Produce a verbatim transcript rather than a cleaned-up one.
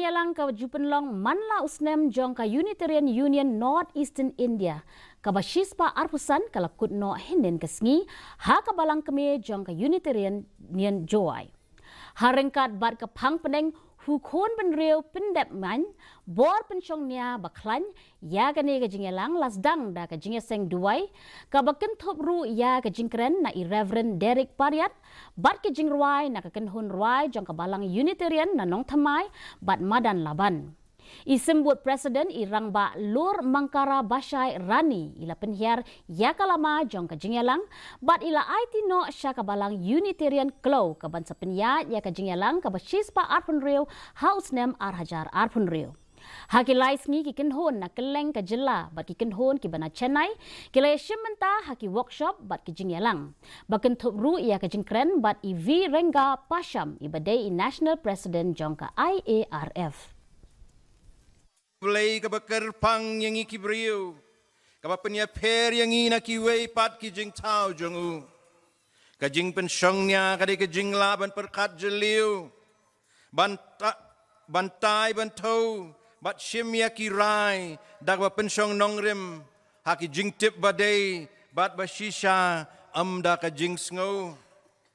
Jingïalang kaba ju pynlong man la u snem jong ka Unitarian Union North Eastern India kaba shispah arphew san ka la kut noh hynnin ka sngi ha ka balang kmie jong ka Unitarian Jowai. Ha ryngkat bad ka phang pdeng Hu Khun Bynriew Pyndep Main, bor pynshong nia ba khlaiñ ïa kane ka jingïalang la sdang da ka jingïaseng duwai kaba kynthup ruh ïa ka jingkren na i Reverend Derek Pariat bad ka jingrwai na ka kynhun rwai jong ka balang Unitarian na Nongthymmai bad madan Laban. I Symbud President, i Rangbah Lur Mangkara Bashai Rani, i la pynhiar ïa ka lama jong ka jingïalang bad i la aiti noh sha ka balang Unitarian kloi kaban sa pynïaid ïa ka jingïalang kaba shispah arphew hynriew ha u snem ar hajar arphew hynriew. Ha ki lai sngi ki kynhun na kylleng ka jylla bad ki kynhun kiba na Chennai ki la ïashim bynta ha ki workshop bad ki jingïalang ba kynthup ruh ïa ka jingkren bad i V Renga Pasham, iba dei i National President jong ka I A R F. Blei kaba kyrpang ïa ngi ki briew, kaba pynïapher ïa ngi na kiwei pat ki jingthaw jong u. Ka jingpynshong nia ka dei ka jinglah ban pyrkhat jylliew, ban ta-, ban tai ban thew bad shim ïa ki rai da kaba pynshong nongrim ha ki jingtip ba dei bad ba shisha, ym da ka jingsngew.